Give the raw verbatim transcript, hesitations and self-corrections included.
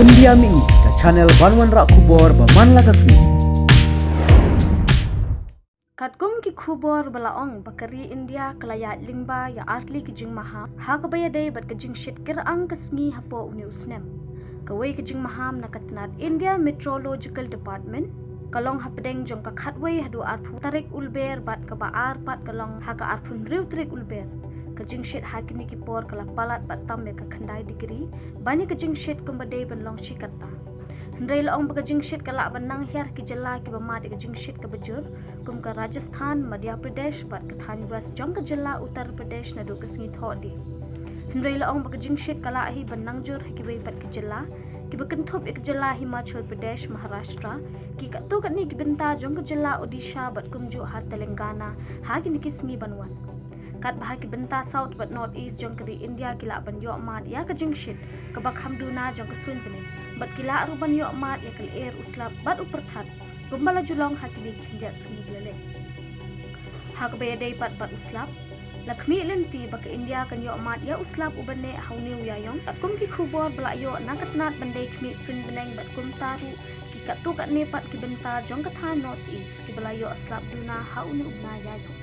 India Mihngi, ka channel ban wanrah khubor ba man la ka sngi. Katkum ki khubor ba la ong ba ka ri India ka la ïaid lyngba ïa artylli ki jingmaham ha kaba ïadei bad ka jingshit kyrang ka sngi hapoh une u snem. Kawei ka jingmaham na ka tnat India Meteorological Department ka long hapdeng jong ka khatwei haduh arphew tarik Lber bad kaba ar pat ka long ha ka arphew hynriew tarik Lber. Ka jingshit ha kine ki por ka la palat bad tam ïa ka khyndai degree ban ïa ka jingshit kumba dei ban long shi katta. Hynrei la ong ba ka jingshit ka lah ban nang hiar ki jylla kiba mad ïa ka jingshit kaba jur kum ka Rajasthan, Madhya Pradesh bad ka thaiñ west jong ka jylla Uttar Pradesh naduh ka sngi Thohdieng. Hynrei la ong ba ka jingshit ka lah hi ban nang jur ha kiwei pat ki jylla kiba kynthup ïa ka jylla Himachal Pradesh, Maharashtra, ki katto katne ki bynta jong ka jylla Odisha bad kumjuh ha Telangana ha kine ki sngi ban wan. Katba ha ki bynta South bad North East jong ka ri India ki lah ban ïoh mad ïa ka jingshit kaba kham duna jong ka suiñ bneng bad ki lah ruh ban ïoh mad ïa ka lyer, u slap bad u pyrthat kumba la ju long ha kine ki khyndiat sngi ba la leit. Ha kaba ïadei pat bad u slap, la khmih lynti ba ka India kan ïoh mad ïa u slap uba neh ha une u ïaïong katkum ki khubor ba la ïoh na ka tnat ban dei khmih suiñ bneng bad kumta ruh ki katto katne pat ki bynta jong ka thaiñ North East kiba la ïoh slap duna ha une u bnai ïaïong.